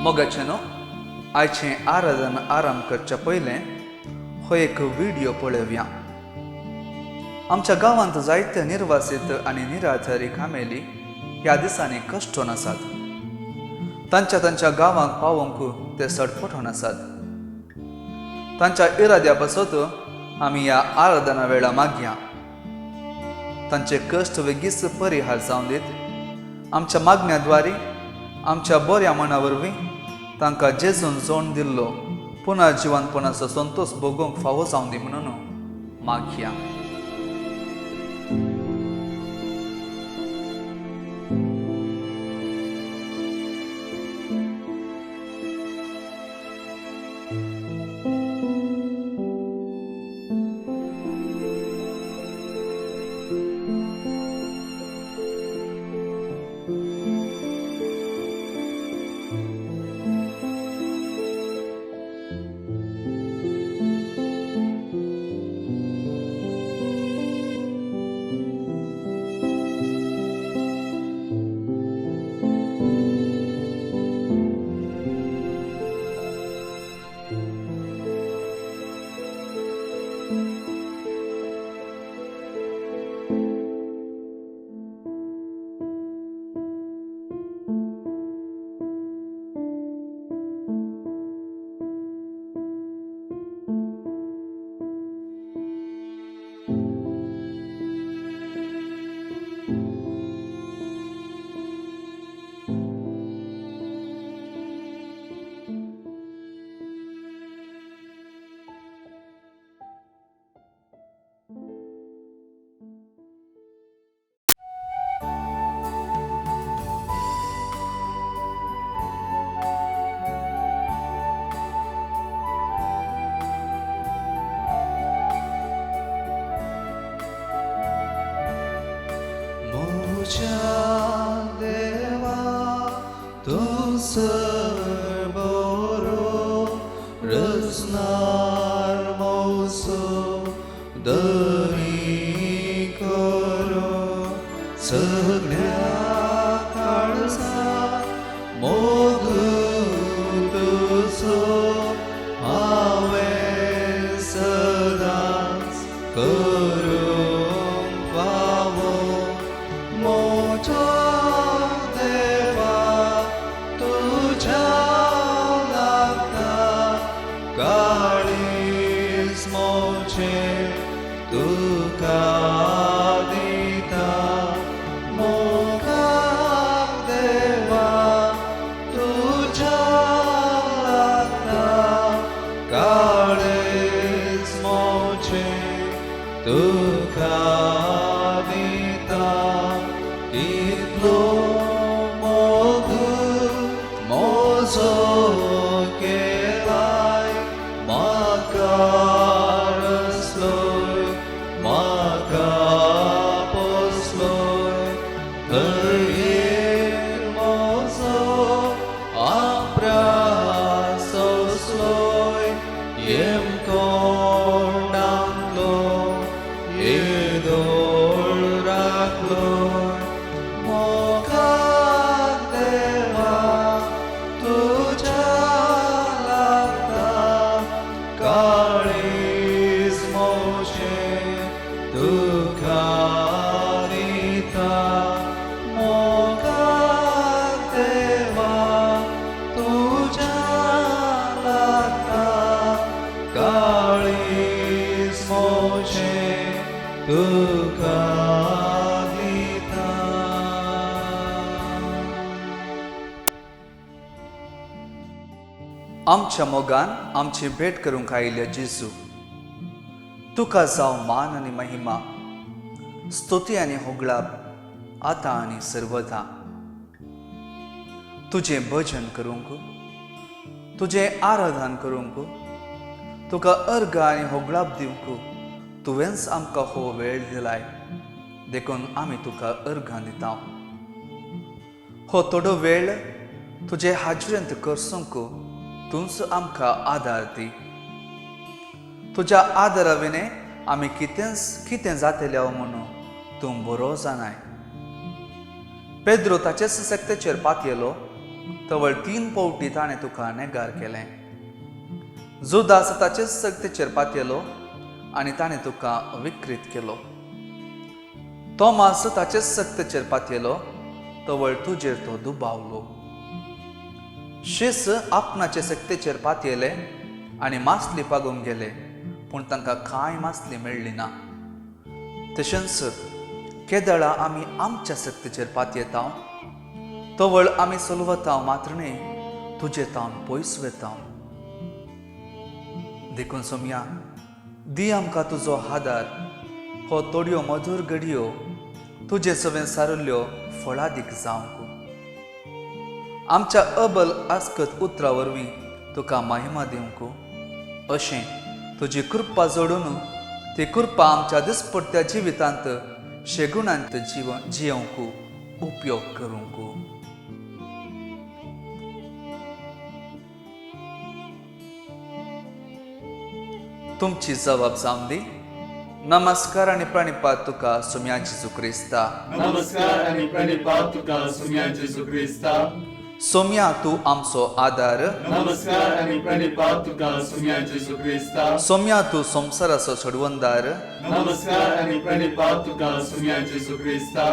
मोगाचें न्हू, आयचें आराधन आराम करच्या पयलें हो एक व्हिडियो पळोवया. आमच्या गांवांत जायते निर्वासित आनी निराधारी कामेली ह्या दिसांनी कश्टोन आसात. तांच्या तांच्या गांवांक पावोवंक ते सडफटोन आसात. तांच्या इराद्या पासत आमी ह्या आराधना वेळा मागया, तांचे कश्ट वेगीच परिहार जावन दीत. आमच्या मागण्या द्वारी, आमच्या बऱ्या मना वरवीं तांकां जेजून जोण दिल्लो पुनर्जिवनपणाचो संतोश भोगोवंक फावो जावन दी म्हणून मागया. देवा तूं सरबरो रचणार मोसो दरी करो सगळ्या काळजा मोग तुजो हांवें सदांच करूंक फावो. मोठो देवा तुझ्या लागता काळीज मोचे तुका दिता. मोगाक देवा तुझ्या लागता काळीज मोचे तुका दिता. कितलो मोग मोजो केलाय म्हाका रसलोय म्हाका पोसलोय थंय मोजो आपरास सोसलोय येम कोणांतलो येदोळ राखलोय. मोगाक देवा तुझ्या लागता काळीज मोशे तुका दिता. मोगाक देवा तुझ्या लागता काळीज मोशे तुका दिता. आमच्या मोगान आमची भेट करूंक आयिल्ल्या जेजू, तुका जावं मान आनी महिमा, स्तुती आनी होगळाप आतां आनी सर्वदा. तुजें भजन करूंक, तुजें आराधन करूंक, तुका अर्घ आनी होगळाप दिवंक तुवेंच आमकां हो वेळ दिलाय, देखून आमी तुका अर्घां दिता. हो थोडो वेळ तुजे हाजरेंत करसूंक तूंच आमकां आदार दी. तुज्या आदारा विणें आमी कितेंच कितें जातलें म्हणून तूं बरो जाणाय. पेद्रो ताचेच सक्तेचेर पातयेलो तवळ 3 फावटी ताणें तुका नेगार केलें. जुदास ताचेच सक्तेचेर पातयलो आनी ताणें तुका विकृत केलो. तोमास ताचेच सक्तेचेर पातयलो तवळ तुजेर तो दुबावलो. शीस आपणाचे सक्तेचेर पातयले आनी मासली पागूंक गेले, पूण तांकां कांय मासली मेळ्ळी ना. तशेंच केदळा आमी आमच्या सक्तेचेर पातयेता तवळ आमी सलवता मात्र न्हय, तुजे तावन पयस वेता. देखून सोमया, दी आमकां तुजो आदार, हो थोड्यो मधूर घडयो तुजे सवें सारिल्ल्यो फळादीक जावंक. आमच्या अबल आस्कत उतरां वरवीं तुका महिमा दिवंक, अशें तुजी कृपा जोडून ती कृपा आमच्या दिसपट्ट्या जिवितांत शेगुणांत जिवन जियोवंक उपयोग करूंक. तुमची जबाब जावन दी. नमस्कार आनी प्रणिपात तुका सोम्या जेजू क्रिस्ता. नमस्कार आनी प्रणिपात तुका सोम्या जेजू क्रिस्ता. सोम्या तूं आमचो आदार. नमस्कार आनी प्रणिपात तुका सोम्या जेजू क्रिस्ता. सोम्या तूं संवसाराचो सोडवणदार. नमस्कार आनी प्रणिपात तुका सोम्या जेजू क्रिस्ता.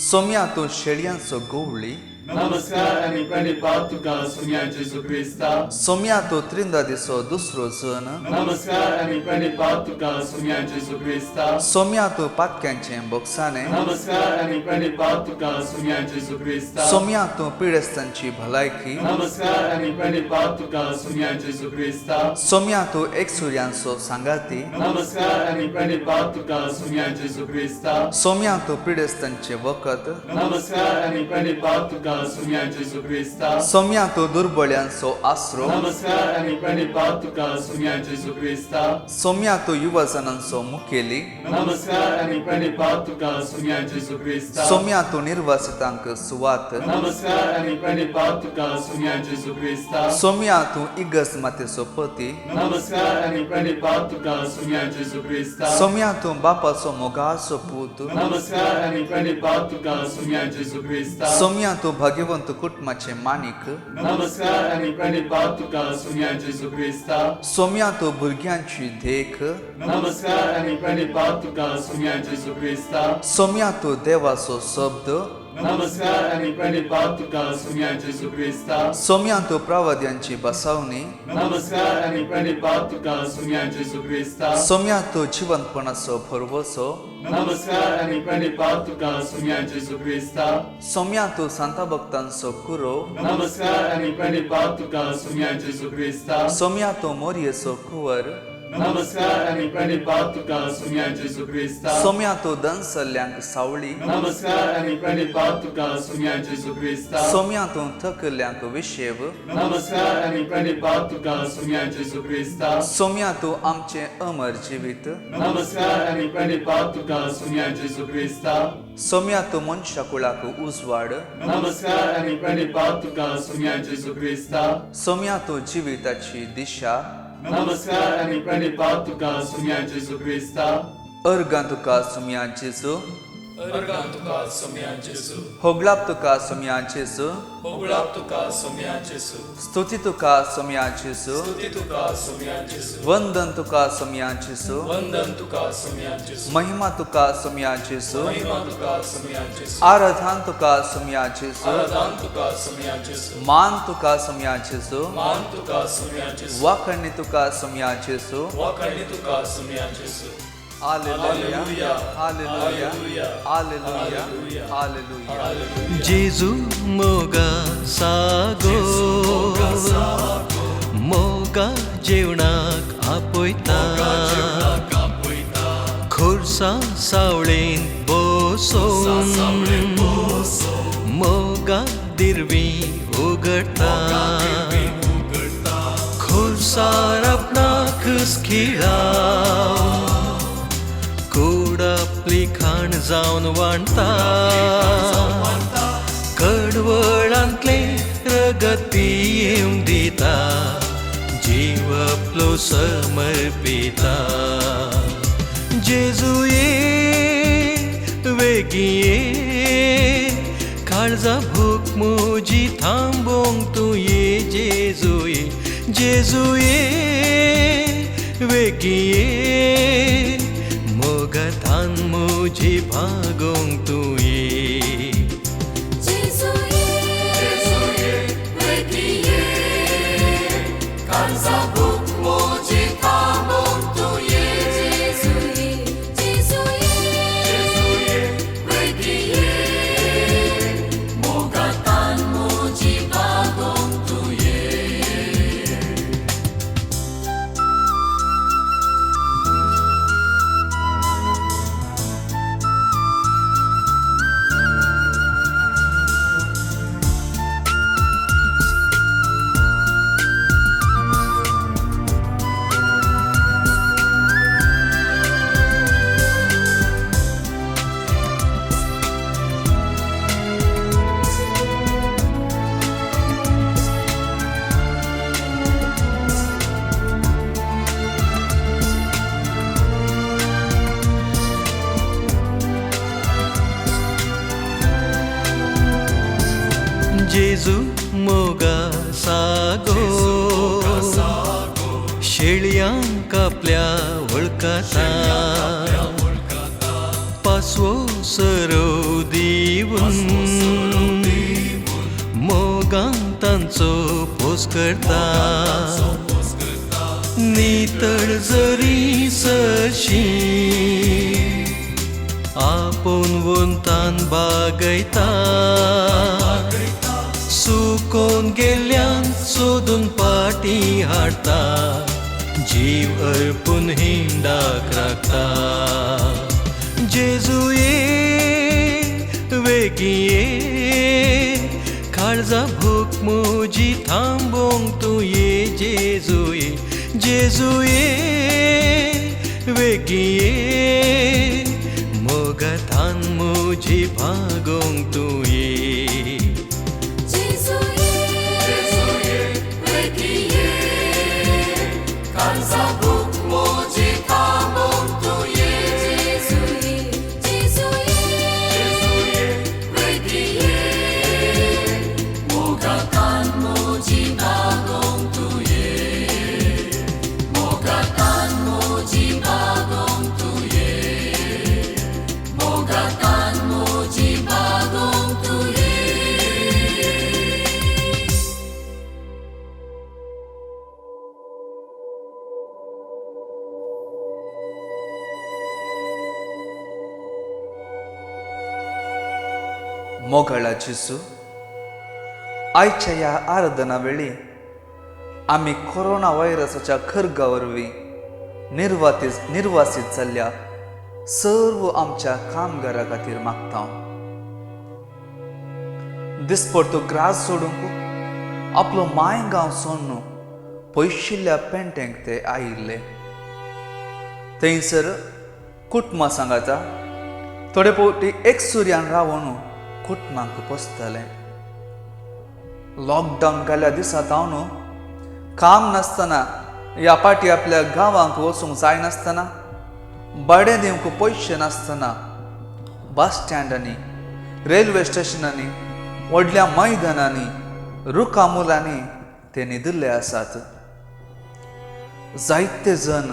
सोम्या तूं शेळयांचो गोवळी. नमस्कार आनी प्रणिपात तुका सोम्या जेजू क्रिस्ता. सोम्या तूं त्रिंदादीचो दुसरो जन. नमस्कार आनी प्रणिपात तुका सोम्या जेजू क्रिस्ता. सोम्या तूं पातक्यांचें बोगसाणें. नमस्कार आनी प्रणिपात तुका सोम्या जेजू क्रिस्ता. सोम्या तूं पिडेस्तांची भलायकी. नमस्कार आनी प्रणिपात तुका सोम्या जेजू क्रिस्ता. सोम्या तूं एकसुर्यांचो सांगाती. नमस्कार आनी प्रणिपात तुका सोम्या जेजू क्रिस्ता. सोम्या तूं पिडेस्तांचें वखद. नमस्कार आनी प्रणिपात तुका सोम्या जेजू क्रिस्ता. सोम्या तूं दुर्बळ्यांचो आसरो. नमस्कार आनी प्रणिपात तुका सोम्या जेजू क्रिस्ता. सोम्या तूं युवजनांचो मुखेली. नमस्कार आनी प्रणिपात तुका सोम्या जेजू क्रिस्ता. सोम्या तूं निर्वासितांक सुवात. नमस्कार आनी प्रणिपात तुका सोम्या जेजू क्रिस्ता. सोम्या तूं इगर्ज मातेचो पती. नमस्कार आनी प्रणिपात तुका सोम्या जेजू क्रिस्ता. सोम्या तूं बापाचो मोगाचो पूत. नमस्कार आनी प्रणिपात तुका सोम्या जेजू क्रिस्ता. सोम्या तूं भाग्यवंत कुटुंबाचें माणिक. नमस्कार आनी प्रणिपात तुका सोम्या जेजू क्रिस्ता. सोम्या तूं भुरग्यांची देख. नमस्कार आनी प्रणिपात तुका सोम्या जेजू क्रिस्ता. सोम्या तूं देवाचो शब्द. नमस्कार आनी प्रणिपात तुका सोम्या जेजू क्रिस्ता. सोम्या तूं प्रवाद्यांची बसावणी. नमस्कार आनी प्रणिपात तुका सोम्या जेजू क्रिस्ता. सोम्या तूं जिवंतपणाचो भरवसो. नमस्कार आनी प्रणिपात तुका सोम्या जेजू क्रिस्ता. सोम्या तूं सांता भक्तांचो कुरो. नमस्कार आनी प्रणिपात तुका सोम्या जेजू क्रिस्ता. सोम्या तूं मोरयेचो कुंवर. नमस्कार आनी प्रणिपात तुका सोम्या जेजू क्रिस्ता. सोम्या तूं दनसल्ल्यांक सावळी. नमस्कार आनी प्रणिपात तुका सोम्या जेजू क्रिस्ता. सोम्या तूं थकल्ल्यांक विशेव. नमस्कार आनी प्रणिपात तुका सोम्या जेजू क्रिस्ता. सोम्या तूं आमचें अमर जिवीत. नमस्कार आनी प्रणिपात तुका सोम्या जेजू क्रिस्ता. सोम्या तूं मनशा कुळाक उजवाड. नमस्कार आनी प्रणिपात तुका सोम्या जेजू क्रिस्ता. सोम्या तूं जिविताची दिशा. नमस्कार आनी प्रणिपात तुका सोम्या जेजू क्रिस्ता. अर्गां तुका सोम्या जेजू. अर्गां तुका सोम्या जेजू. होगळाप तुका सोम्या जेजू. होगळाप तुका सोम्या जेजू. स्तुती तुका सोम्या जेजू. स्तुती तुका सोम्या जेजू. वंदन तुका सोम्या जेजू. वंदन तुका सोम्या जेजू. महिमा तुका सोम्या जेजू. महिमा तुका सोम्या जेजू. आराधन तुका सोम्या जेजू. आराधन तुका सोम्या जेजू. मान तुका सोम्या जेजू. मान तुका सोम्या जेजू. वाखणी तुका सोम्या जेजू. वाखणी तुका सोम्या जेजू. Hallelujah, hallelujah, hallelujah, hallelujah. जेजू मोगा सागो मोगा जेवणाक आपयता खुर्सा सावळेन बसोवन मोगा दिरवी उगडता खुर्सार आपणाक खिळा कूड आपली खाण जावन वांटता कडवळांतले रगत पियेवंक दिता जीव आपलो समर्पिता. जेजू ये वेगीं ये काळजा भूक भूक म्हजी थांबोवंक तूं ये जेजू ये, जेजू ये वेगीं ये, मोगातान म्हजी भागोवंक तूं ये। जेजू मोगा सागो शेळयांक आपल्या वळखता, पासवो सरो दिवन मोगान तांचो पोस करता, नितळ जरी सरशी आपोवन वंतान बागयता, सुकोन गेल्यान सोदून पाटी हाडटा, जीव अर्पून हिंडाक राखता। जेजू ये वेगीं ये, काळजा भूक म्हजी थांबोवंक तूं ये जेजू ये, जेजू ये वेगीं ये, मोगातान म्हजी भागोवंक तूं ये। मोगाळा जेजू, आयच्या ह्या आराधना वेळी आमी कोरोना व्हायरसाच्या खर्गा वरवीं निर्वासीत जाल्ल्या सर्व आमच्या कामगारा खातीर मागता। दिसपडतो ग्रास सोडूंक आपलो माय गांव सोडून पयशिल्ल्या पेंटेंक ते आयिल्ले। थंयसर कुटुंबां सांगाता थोडे फावटी एकसुर्यान रावन कुटुंबांक पोसताले। लॉकडावन घाल्या दिसा तावन काम नासतना ह्या पाटी आपल्या गांवांक वचूंक जायनासतना, भाडें दिवंक पयशे नासतना बस स्टँडांनी, रेल्वे स्टेशनांनी, व्हडल्या मैदानांनी, रुखा मुलांनी ते न्हिदिल्ले आसात। जायते जण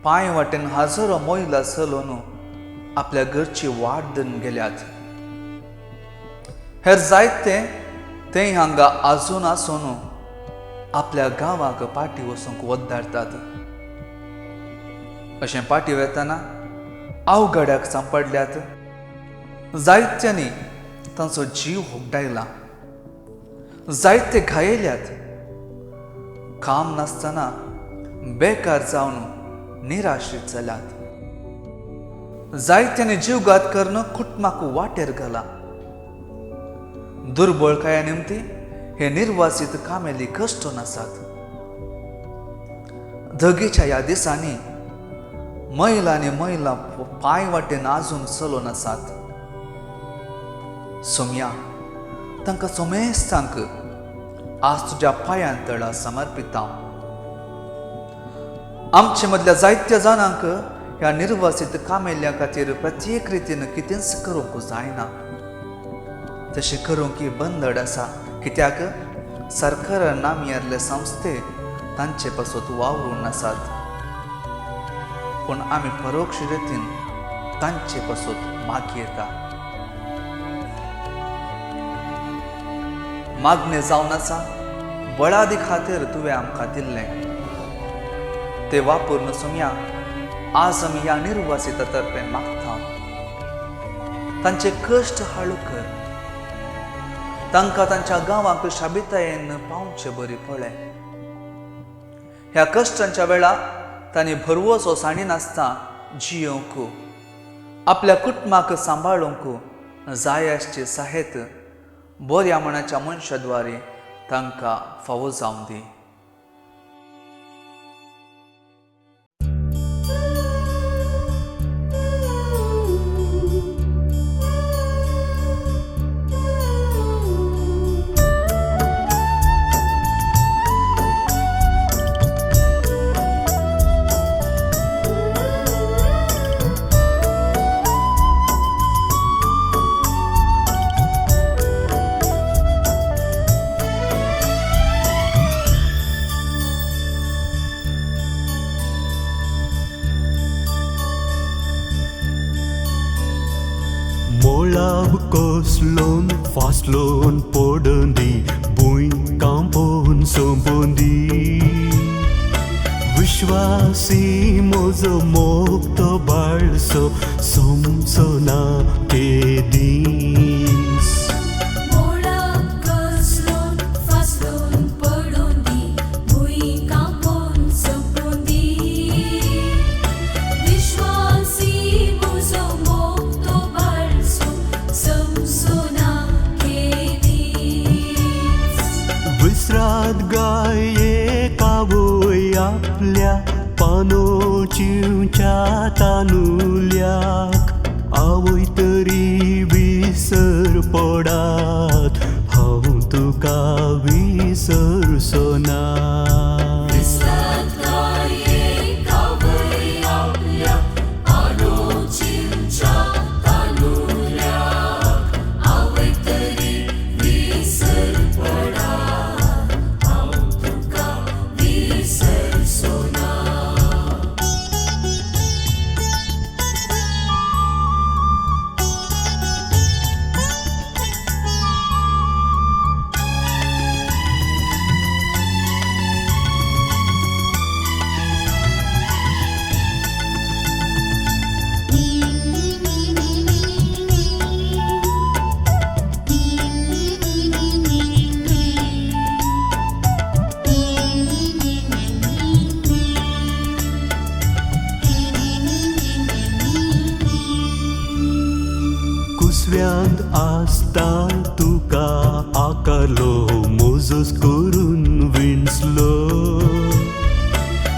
पांय वाटेन हजारो मैलां चलोवन आपल्या घरची वाट धरून गेल्यात। हेर जायते ते हांगा आजून आसून आपल्या गांवाक पाटी वचूंक वद्दारतात। अशें पाटी वेतना अवघड्याक सांपडल्यात। जायत्यांनी तांचो जीव होगडायला, जायते घायल्यात। काम नासतना बेकार जावन निराशीत जाल्यात। जायत्यांनी जीवघात करून कुटुंबाक वाटेर घाला। दुर्बळकाया निमती हे निर्वासीत कामेली कश्ट आसात। धगेच्या ह्या दिसांनी महिला आनी महिला पांय वाटेन आजून चलोवन आसात। सोम्या, तांकां सोमेस्तांक आज तुज्या पांयां तळा समर्पिता। आमचे मदल्या जायत्या जाणांक ह्या निर्वासीत कामेल्या खातीर प्रत्येक रितीन कितेंच करूंक जायना। तशें करूंक ही बंदड आसा, कित्याक सरकारान नामयारले संस्थे तांचे पासत वावरून आसात, पूण आमी परोक्ष रितीन तांचे पासत मागयता। मागणें जावन आसा बळादी खातीर तुवें आमकां दिल्लें तें वापरून सुमया आज आमी ह्या निर्वासिता तर्फे मागता, तांचे कश्ट हाळू कर, तांकां तांच्या गांवांक शाबितायेन पावचे बरी पळय। ह्या कश्टांच्या वेळा तांणी भरवसो सांडिनासतना जियोवंक, आपल्या कुटुंबाक सांबाळूंक जाय आसचे साहेत बऱ्या मनाच्या मनशा द्वारे तांकां फावो जावं दी। मोळाब कोसलोन फासलोन पडोंदी, भूंय कांपोवन सोंपोंदी, विश्वासी म्हजो मोग तो बाळसो सोमचो ना केदीस। मोळाब कसलोन फासलोन पडोंदी, भूंय कांपोवन सोंपोंदी, विश्वासी म्हजो मोग तो बाळसो सोमचो ना केदीस। विसरात गाये कावय आपल्या पानोचिवच्या तानुल्याक, आवय तरी विसर पडात हांव तुका विसरचो ना। विसरात गाये कावय आपल्या पानोचिवच्या तानुल्याक, आवय तरी विसर पडात हांव तुका विसरचो ना। कुसव्यांत आसता तुका आकारलो, मोजोस करून विंचलो,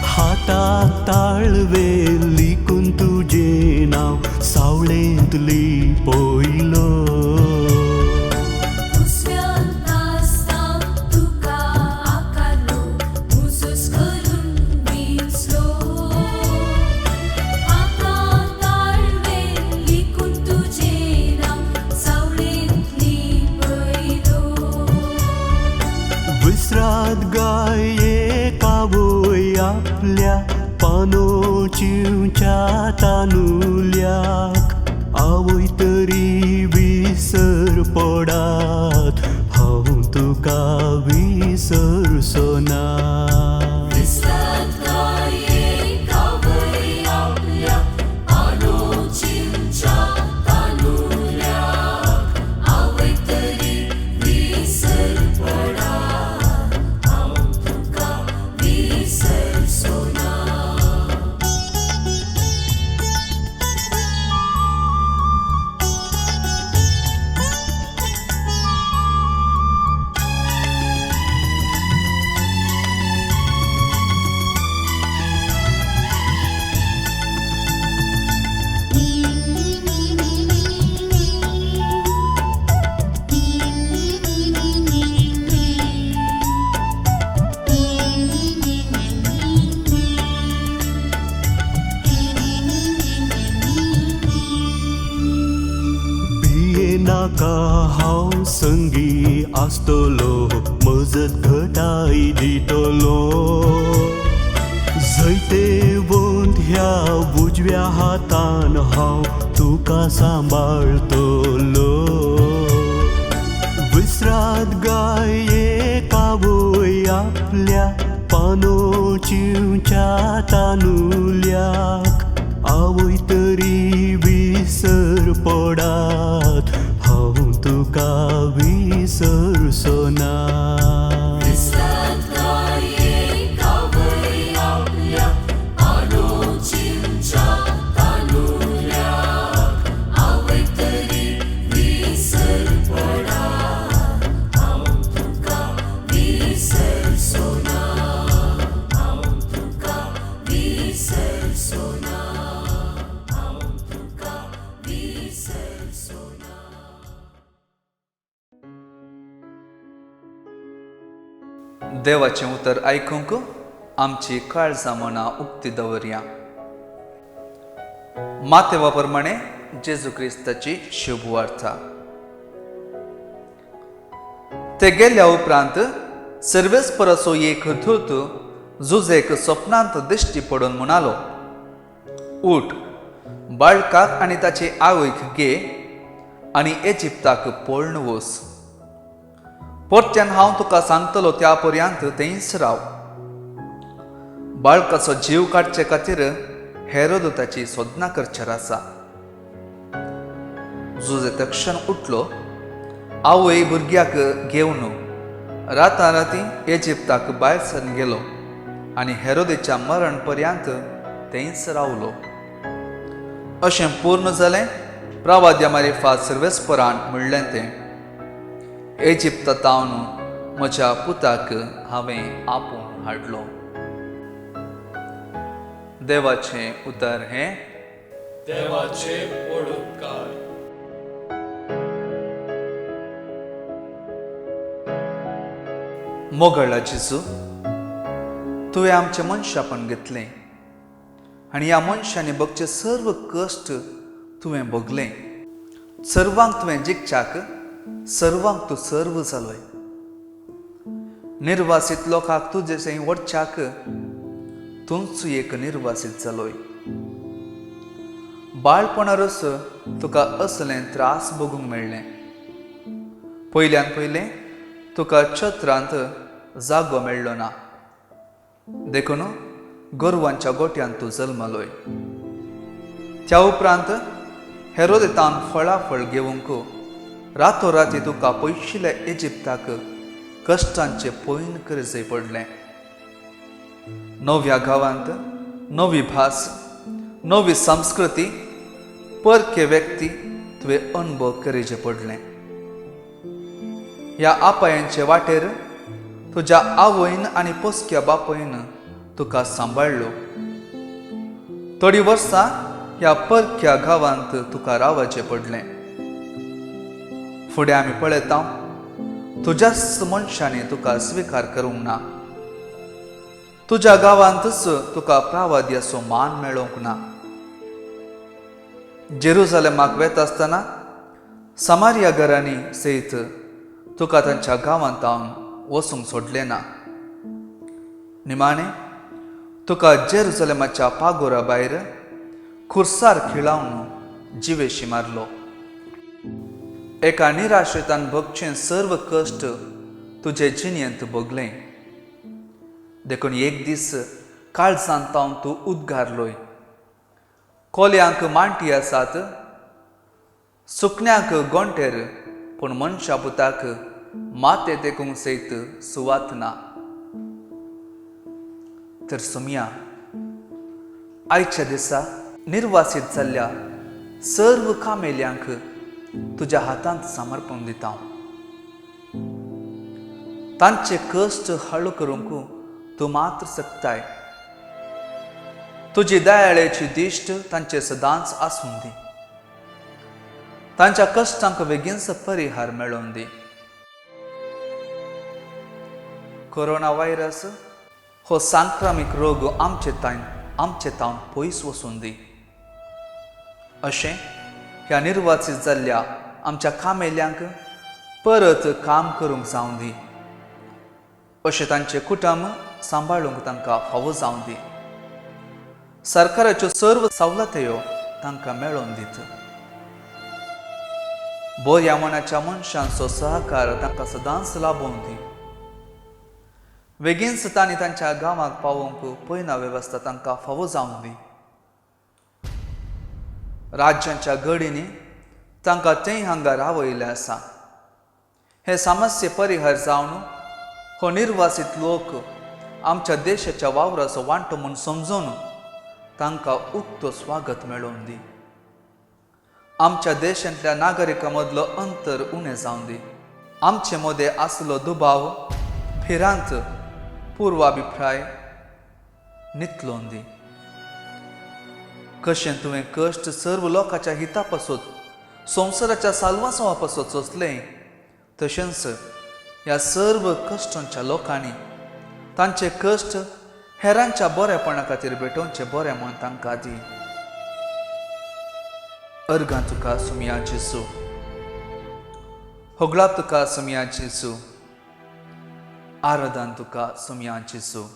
हाताक ताळवे लिखून तुजें नांव सावळेंत लिपयलो। कुसव्यांत आसता तुका आकारलो, मोजोस करून विंचलो, हाताक ताळवे लिखून तुजें नांव सावळेंत लिपयलो। विसरात गाये कावय आपल्या पानोचिवच्या तानुल्याक, आवय तरी विसर पडात हांव तुका विसरचो ना। विसरात गाये कावय आपल्या पानोचिवच्या तानुल्याक, आवय तरी विसर पडात हांव तुका विसरचो ना। संगी आसतलो, मजत घटाय दितलो। जैतेवंत ह्या उजव्या हातान हांव तुका सांबाळतलो। विसरात गाये कावय आपल्या पानो चिंवच्या तानुल्याक, आवय तरी विसर पडात हांव तुका विसरचो ना। देवाचें उतर आयकूंक आमची काळजां मनां उक्ती दवरया। मातेवा प्रमाणे जेजू क्रिस्ताची शुभवार्ता। ते गेल्या उपरांत सर्वेस्पराचो एक दूत जुजेक स्वप्नांत दिश्टी पडून म्हणालो, उठ, बाळकाक आनी ताचे आवयक घे आनी इजिप्ताक पळून वच। परत्यान हांव तुका सांगतलो त्या पर्यंत थंयच राव। बाळकाचो जीव काडचे खातीर हेरोद ताची सोदना करचेर आसा। जुजे तक्षण उठलो, आवय भुरग्याक घेवन राताराती इजिप्ताक भायर सरून गेलो आनी हेरोदेच्या मरण पर्यंत थंयच रावलो। अशें पूर्ण जालें प्रवाद्या मारिफात सर्वेस्परान म्हणलें तें, इजिप्तांत म्हज्या पुताक हांवें आपोवन हाडलो। देवाचें उतर हें देवाचे व्हड उपकार। मोगळा जेजू, तुवें आमचें मनशापण घेतलें आनी ह्या मनशांनी भोगचे सर्व कश्ट तुवें भोगलें। सर्वांक तुवें जिखच्याक सर्वांक तूं सर्व जालोय। निर्वासीत लोकांक तुजे थंय वडच्याक तूंच एक निर्वासीत जालोय। बाळपणारच तुका असलें त्रास भोगूंक मेळ्ळें। पयल्यान पयलें तुका छत्रांत जागो मेळ्ळो ना, देखून गोरवांच्या गोट्यांत तूं जल्मलोय। त्या उपरांत हेरोदेतान फळाफळ घेवंक रातोराती तुका पयशिल्ल्या इजिप्ताक कश्टांचे पयन करचें पडलें। नव्या गांवांत नवी भास, नवी संस्कृती, परके व्यक्ती तुवें अनुभव करचे पडलें। ह्या आपायांचे वाटेर तुज्या आवयन आनी पोसक्या बापायन तुका सांबाळ्ळो। थोडीं वर्सां ह्या परक्या गांवांत तुका रावचें पडलें। फुडें आमी पळयता तुज्याच मनशांनी तुका स्विकार करूंक ना, तुज्या गांवांतच तुका प्रावाद्याचो मान मेळोवंक ना। जेरुजालेमाक वेता आसतना समारिया घरांनी सयत तुका तांच्या गांवांत वचूंक सोडलें ना। निमाणें तुका जेरुजालेमाच्या पागोरा भायर खुर्सार खिळावन जिवेशी मारलो। एका निराश्रितान भोगचें सर्व कश्ट तुजे जिणेंत भोगलें, देखून एक दीस काळजांत हांव तूं उद्गारलोय। कोल्यांक मांटी आसात, सुकण्यांक गोंटेर, पूण मनशा पुताक माते तेकूंक सयत सुवात ना। तर सुमया, आयच्या दिसा निर्वासीत जाल्ल्या सर्व कामेल्यांक तुज्या हातांत समर्पण दिता। तांचे कश्ट हळू करूंक तूं मात्र शकताय। तुजी दयाळेची दिश्ट तांचे सदांच आसूं दी, तांच्या कश्टांक बेगीनच परिहार मेळोवन दी। कोरोना व्हायरस हो सांक्रमीक रोग आमचे तावन पयस वचून दी। अशें ह्या निर्वाचीत जाल्ल्या आमच्या कामेल्यांक परत काम करूंक जावं दी. अशें तांचें कुटुंब सांबाळूंक तांकां फावो जावं दी. सरकाराच्यो सर्व सवलत्यो तांकां मेळोवन दित. बऱ्या मनाच्या मनशांचो सहकार तांकां सदांच लाबोवन दी. बेगीनच तांणी तांच्या गांवाक पावोवंक पयना वेवस्था तांकां फावो जावं दी. राज्यांच्या गडींनी तांकां थंय हांगा रावयलें आसा. हे समस्ये परिहार जावन हो निर्वासीत लोक आमच्या देशाच्या वावराचो वांटो म्हूण समजून तांकां उक्तो स्वागत मेळोवन दी. आमच्या देशांतल्या नागरिकां मदलो अंतर उणें जावं दी. आमचे मदें आसलो दुबाव, भिरांत, पूर्वाभिप्राय नितलोवन दी. कशें तुवें कश्ट सर्व लोकांच्या हिता पासत, संवसाराच्या साल्वासांवा पासत सोंसलें, तशेंच ह्या सर्व कश्टांच्या लोकांनी तांचे कश्ट हेरांच्या बरेपणा खातीर भेटोवचें बरें म्हूण तांकां दी. अर्गां तुका सुमया जेजू, होगळाप तुका सुमया जेजू, आराधन तुका सुमया जेजू.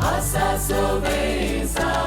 Asa sove.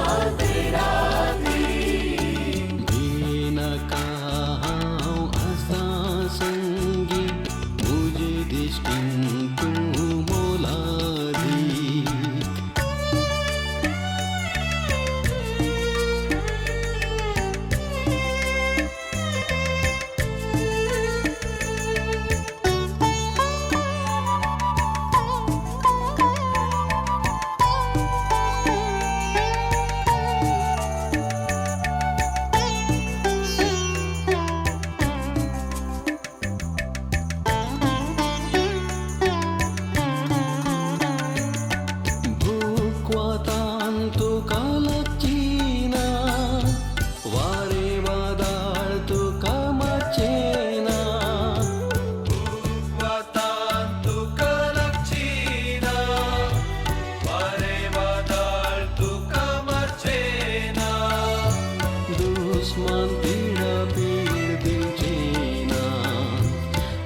दुस्मान पिडा पीड दिवचे ना,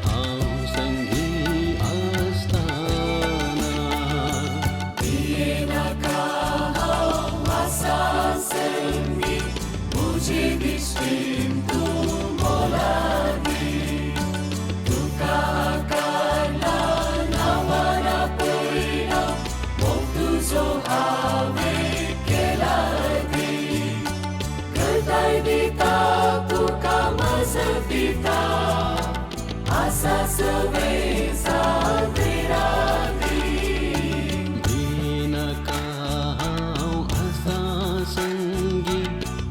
हांव संगी आसतना. भियेनाका हांव आसा संगी, म्हजे दिश्टीन तूं मोलादीक. तुका आकारला नांवान आपयला, मोग तुजो हांवें केला दीक. घटाय दिता तुका मजत दिता, आसा सवें सादेरादी. भियेनाका हांव आसा संगी,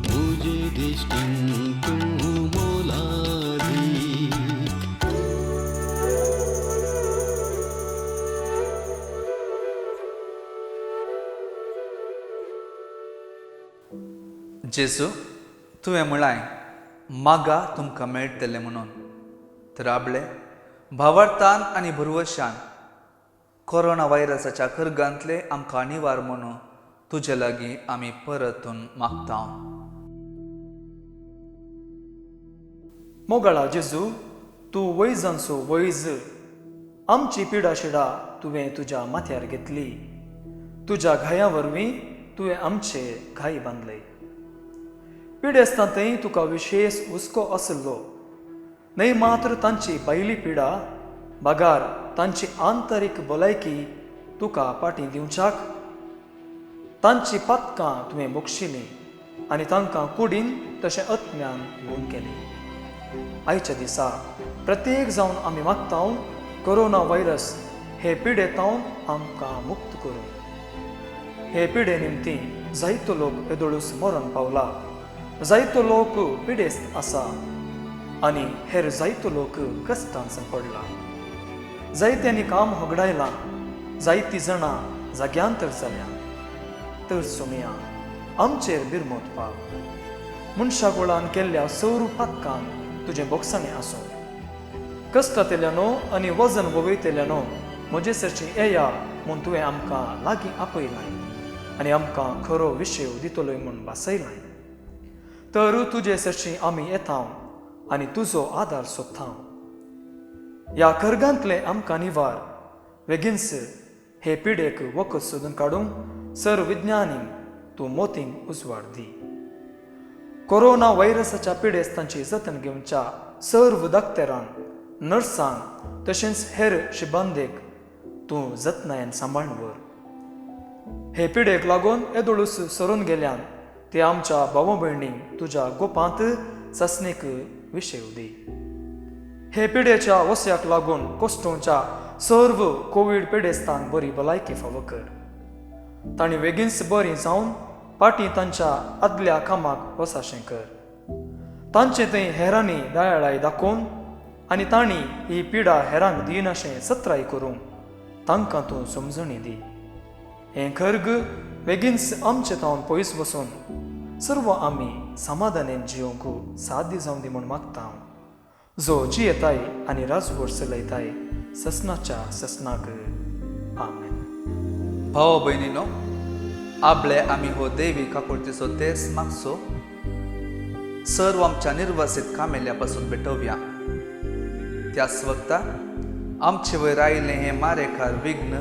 म्हजे दिश्टीन तूं मोलादीक. जेजू, तुवें म्हळाय मागा तुमकां मेळटलें म्हणून. तर आपले भावार्थान आनी भरवशान कोरोना व्हायरसाच्या करगांतले आमकां निवार म्हणून तुजे लागीं आमी परतून मागता. मोगाळा जेजू, तूं वैजांचो वैज. आमची पिडा शिडा तुवें तुज्या माथ्यार घेतली. तुज्या घायां वरवीं तुवें आमचे घाय बांदले. पिडेस्तां थंय तुका विशेश हुस्को आशिल्लो. न्हय मात्र तांची भायली पिडा, बगार तांची आंतरीक भलायकी तुका फाटीं दिवच्याक तांची पातकां तुवें बक्षिलीं आनी तांकां कुडीन तशें आत्म्यान गूण केलें. आयच्या दिसा प्रत्येक जावन आमी मागता कोरोना व्हायरस हे पिडेतावन आमकां मुक्त करूं. हे पिडे निमती जायतो लोक येदोळूस मरण पावला, जायतो लोक पिडेस्त आसा आनी हेर जायतो लोक कश्टान पडला. जायत्यांनी काम होगडायलां, जायतीं जाणां जाग्यांतर जाल्या. तर सोमया आमचेर बिरमोत पाव. मनशा गोळान केल्ल्या सौर पातकान तुजें बोगसाणें आसूं. कश्टांतल्यानो आनी वजन वयतल्यानो म्हजे सरचें येया म्हूण तुवें आमकां लागीं आपयलाय आनी आमकां खरो विशय दितलोय म्हूण भासयलाय. तर तुजे सरशीं आमी येता आनी तुजो आदार सोदता. ह्या खर्गांतले आमकां निवार वेगींच हे पिडेक वखद सोदून काडूंक सर विज्ञानीक तूं मोतींक उजवाड दी. कोरोना व्हायरसाच्या पिडेस्तांची जतन घेवच्या सर्व दाक्तेरांक, नर्सांक तशेंच हेर शिबंदेक तूं जतनायेन सांबाळून व्हर. हे पिडेक लागून येदोळूस सरून गेल्यान ते आमच्या भाव भयणींक तुज्या गोपांत चाचणेक विशय दी. हे पिडेच्या वस्याक लागून कोश्टोवच्या सर्व कोवीड पिडेस्तांक बरी भलायकी फावो कर. तांणी वेगींच बरीं जावन फाटीं तांच्या आदल्या कामाक वसाशें कर. तांचे थंय हेरांनी दयाळाय दाखोवन आनी तांणी ही पिडा हेरांक दिनाशें सत्राय करूंक तांकां तूं समजणी दी. हें खर्ग वेगींच आमचे तावन पयस वचून सर्व आमी समाधानेन जियोंक साध्य जावं दी म्हूण मागता, जो जियेताय आनी राजवट चलयताय ससनाच्या ससनाक. आमेन. भाव भयणीनो, आपले आमी हो देवी काकुळतीचो तेस मागचो सर्व आमच्या निर्वासीत कामेल्या पासून भेटोवया. त्याच वक्ता आमचे वयर आयिल्लें हें मारेकार विघ्न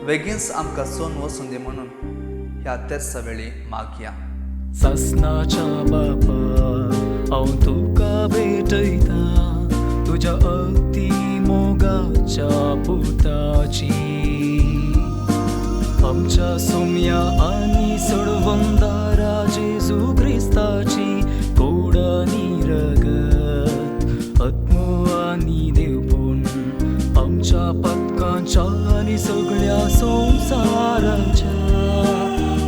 वेगींच आमकां सोन वचून दी म्हणून ह्या तेर्सा वेळी मागया. सासनाच्या बापा, हांव तुका भेटयता तुज्या अती मोगाच्या पुताची. आमच्या सोम्या आनी सोडवंदारा जेजू क्रिस्ताची कोड आनी रगत, आत्मो आनी देवपूण आमच्या पातकांच्या आनी सगळ्या संवसाराच्या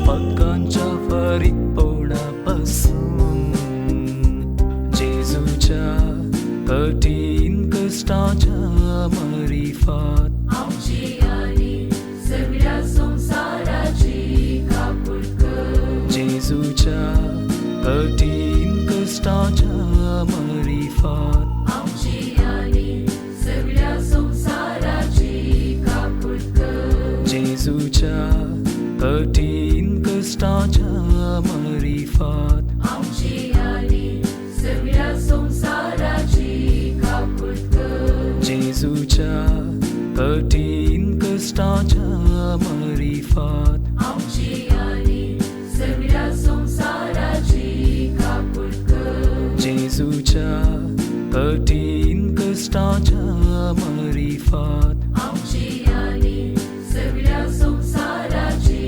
पातकांच्या फारीकपणा पासून जेजूच्या कठीण कश्टाच्या मारिफात आमची आनी सगळ्या संवसाराची काकूट कर. जेजूच्या कठीण कश्टाच्या मारिफात आमची आनी सगळ्या संवसाराची काकूट कर. जेजूच्या कठीण कश्टाच्या मारिफात आमची आनी कठीण कश्टाच्या मरिफात आमची आनी सगळ्या संवसाराची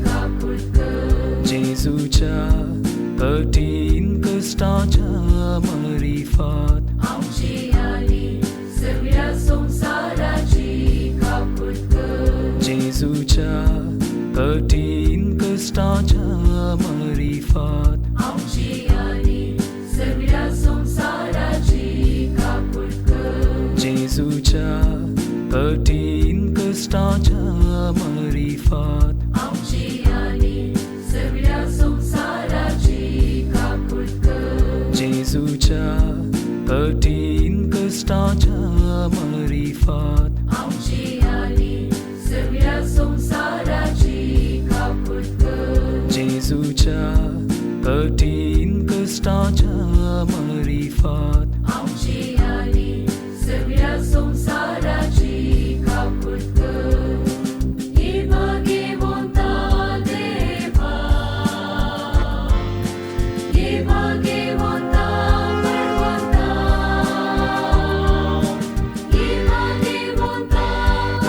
काकूट कर. जेजूच्या कठीण कश्टाच्या मरिफात आमची आनी सगळ्या संवसाराची काकूट कर. जेजूच्या कठीण कश्टाच्या मरिफात आमची आनी सगळ्या संवसाराची काकूट कर. जेजूच्या कठीण कश्टाच्या मरिफात आमची आनी सगळ्या संवसाराची काकूट कर. जेजूच्या कठीण कश्टाच्या मरिफात आमची आनी सगळ्या संवसाराची काकूट कर. जेजूच्या कठीण कश्टाच्या मरिफात आमची आनी सगळ्या संवसाराची काकूट कर. देवा देवा, देवा घेवंता बळवंता, देवा घेवंता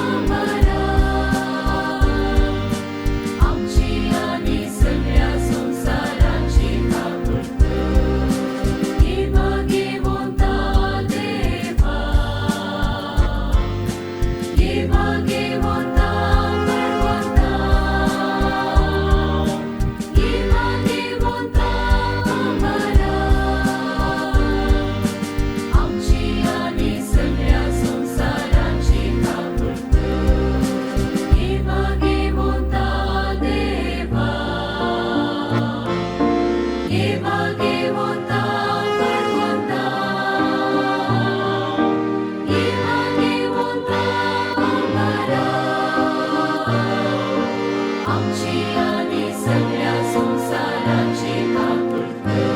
अमरा, आमची आनी सगळ्या संवसाराची काकूट कर. देवा घेवंता देवा, देवा घेवंता बळवंता, देवा घेवंता अमरा, आमची आनी सगळ्या संवसाराची काकूट कर. देवा घेवंता देवा, देवा घेवंता बळवंता, देवा घेवंता अमरा, आमची आनी सगळ्या संवसाराची काकूट कर.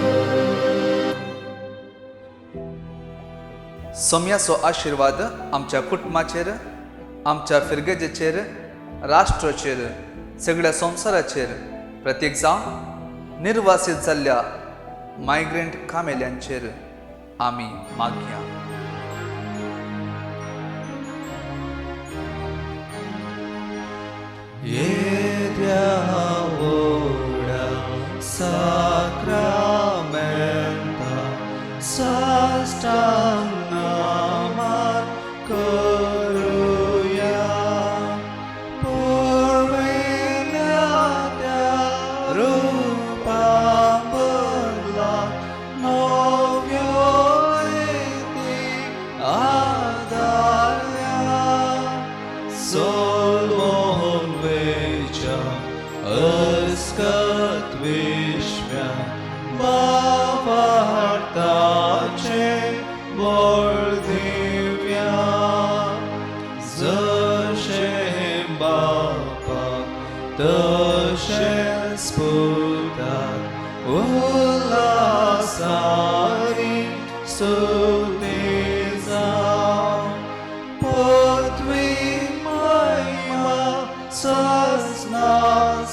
सोम्याचो आशिर्वाद आमच्या कुटुंबाचेर, आमच्या फिरगेजेचेर, राष्ट्राचेर, सगळ्या संवसाराचेर, प्रत्येक जावं निर्वासीत जाल्ल्या मायग्रंट कामेल्यांचेर आमी मागया. येद्या व्हडा साक्रामेंता साष्टांग नमन करुया. पुर्विल्ल्या त्या रुपा बदला नव्यो रिती आदारल्या. सोलमोन वेच्या अस्कत विश्व्या बावार्ताचे बळ दिव्या. जशें बापाक तशेंच पुताक उल्हासानी स्तुती जावं. पृथ्वी महिमा सजना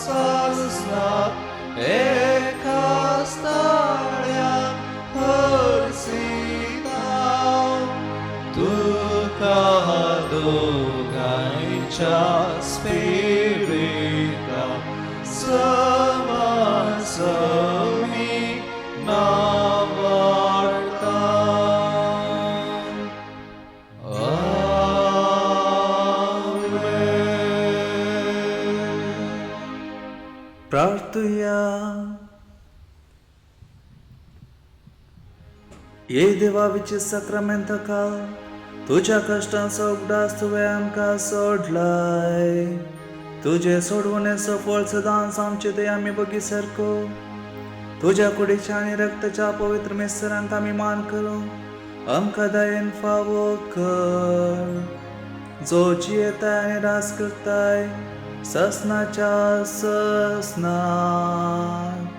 सजना एका स्थाळ्या हरसिता. तुका दोगांयच्या स्पिरिता समसमी नावाडता. आमेन. प्रार्थुया. ये देवा विची साक्रामेंताका तुज्या कश्टांचो उगडास तुवें आमकां सोडलाय. तुजे सोडवणेचो फळ सदांच आमचे ते आमी बगी सारको तुज्या कुडीच्या आनी रक्ताच्या पवित्र मिस्तरांक आमी मान करूं आमकां दयेन फावो कर. जो जियेताय आनी रास करताय ससनाच्या ससनाक.